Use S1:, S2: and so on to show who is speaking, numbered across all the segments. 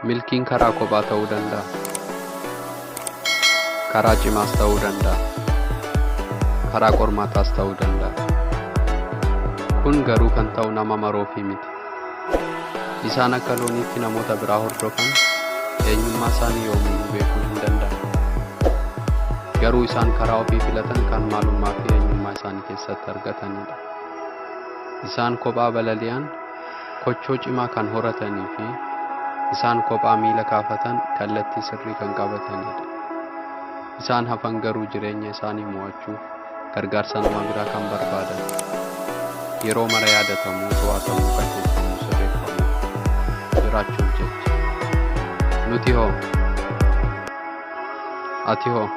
S1: Milkiin karaa kophaa ta'uu danda'a. Karaa cimaas ta'uu danda'a. Karaa qormaataas ta'uu danda'a. Kun garuu kan ta'u nama maroofii miti. Isaan akka looniitti namoota biraa hordofan eenyummaa isaanii yoomiyyuu beekuu hin danda'an. Garuu isaan karaa ofii filatan kan maalummaa fi eenyummaa isaanii keessatti argatanidha. Isaan kophaa balali'an kochoo cimaa kan horatanii fi isaan kophaa miila kaafatan kallattii sirrii kan qabatanidha. Isaan hafan garuu jireenya isaanii mo'achuuf gargaarsa nama biraa kan barbaadan. Yeroo mara yaadatamuu, to'atamuu, qajeelfamuu, sirreeffamuu jiraachuuf jecha. Nuti hoo? Ati hoo?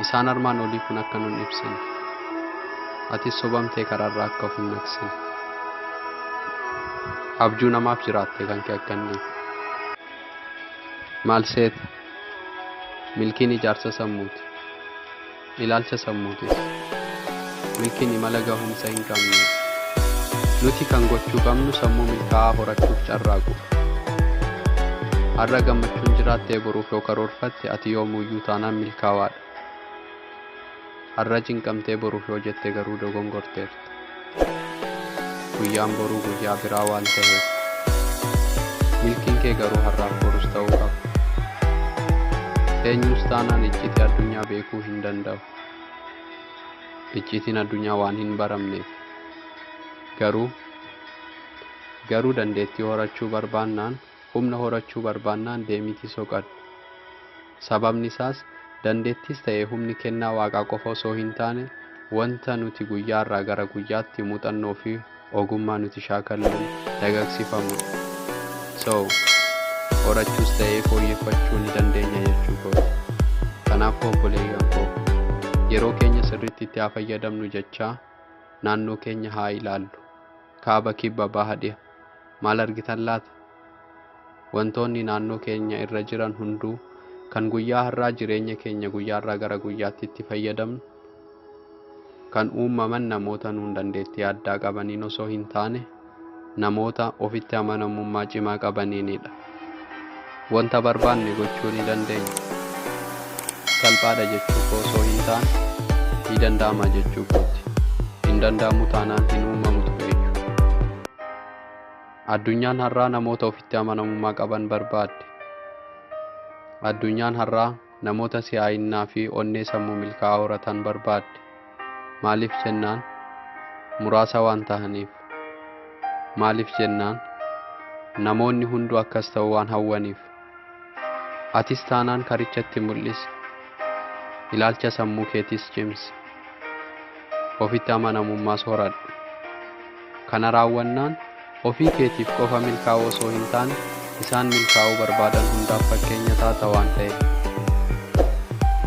S1: Isaan armaan olii kun akka nun ibsine. Atis sobamtee karaarraa akka of hin maqsine. Abjuu namaaf jiraatte kan kee akka hin dhiifne. Maal seeta? Milkiin ijaarsa sammuuti. Ilaalcha sammuutis. Milkiin imala gahumsa hin qabnedha. Nuti kan gochuu qabnu sammuu milkaa'aa horachuuf carraaquudha. Har'a gammachuun jiraattee boruuf yoo karoorfatte ati yoomuyyuu taanaan milkaawaadha. Har'a cinqamtee boruuf yoo jette garuu dogongorteerta. Guyyaan boruu guyyaa biraa waan ta'eef. Milkiin kee garuu har'aaf borus ta'uu qaba. Eenyus taanaan iccitii addunyaa beekuu hin danda'u. Iccitiin addunyaa waan hin baramneef. Garuu garuu dandeettii horachuu barbaannaan humna horachuu barbaannaan deemiitii soqadhu. Sababni isaas dandeettis ta'e humni kennaa waaqaa qofa osoo hin taane wanta nuti guyyaarraa gara guyyaatti muuxannoo fi ogummaa nuti shaakalluun dagagsifamudha. So, horachuus ta'ee fooyyeffachuu ni dandeenya jechuu kooti. Kanaafuu obboleeyyan koo yeroo keenya sirriitti itti haa fayyadamnu jechaa naannoo keenya haa ilaallu. Kaaba kibba baha dhiha. Maal argitan laata? Wantoonni naannoo keenya irra jiran hunduu kan guyyaa har'aa jireenya keenya guyyaarraa gara guyyaatti itti fayyadamnu kan uumaman namoota nuun dandeettii addaa qabaniin osoo hin taane namoota ofitti amanamummaa cimaa qabaniinidha. Wanta barbaanne gochuu ni dandeenya. Salphaadha jechuu koo osoo hin taane ni danda'ama jechuu kooti. Hin danda'amu taanaan hin uumamu tureyyuu. Addunyaan har'aa namoota ofitti amanamummaa qaban barbaadde. Addunyaan har'aa namoota si'aayinnaa fi onnee sammuu milkaa'aa horatan barbaadde. Maaliif jennaan muraasa waan tahaniif. Maaliif jennaan namoonni hunduu akkas ta'uu waan hawwaniif. Atis taanaan karichatti mul'isi. Ilaalcha sammuu keetiis cimsi. Ofitti amanamummaas horadhu. Kana raawwannaan ofii keetiif qofa milkaa'uu osoo hin taane isaan milkaa'uu barbaadan hundaaf fakkeenya taata waan ta'eef.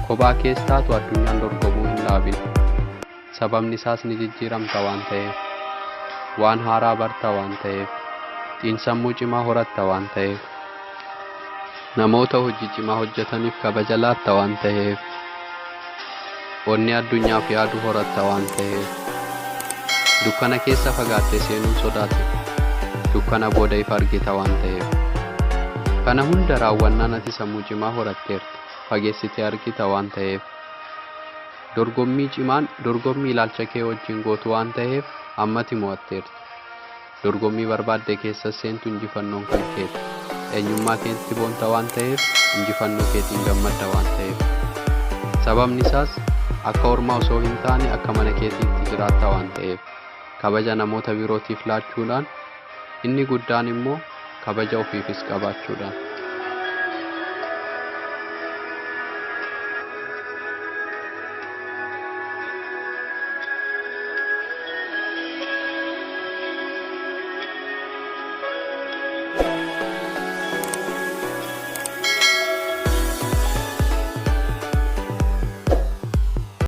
S1: Kophaa kees taatu addunyaan dorgomuu hin dhaabin. Sababni isaas ni jijjiiramta waan ta'eef. Waan haaraa barta waan ta'eef. Xiinsammuu cimaa horatta waan ta'eef. Namoota hojii cimaa hojjetaniif kabaja laatta waan ta'eef. Onnee addunyaaf yaadu horatta waan ta'eef. Dukkana keessa fagaattee seenuun sodaatin. Dukkana booda ifa argita waan ta'eef. Kana hunda raawwannaan ati sammuu cimaa horatteerta. Fageessitee argita waan ta'eef. Dorgommii cimaan dorgommii ilaalcha kee wajjin gootu waan ta'eef ammati mo'atteerta. Dorgommii barbaadde keessa seentu injifannoon kan keeti. Eenyummaa keetti boonta waan ta'eef injifannoo keetiin gammadda waan ta'eef. Sababni isaas akka ormaa osoo hin taane akka mana keetiitti jiraatta waan ta'eef. Kabaja namoota birootiif laachuudhaan inni guddaan immoo kabaja ofiifis qabaachuudhaan.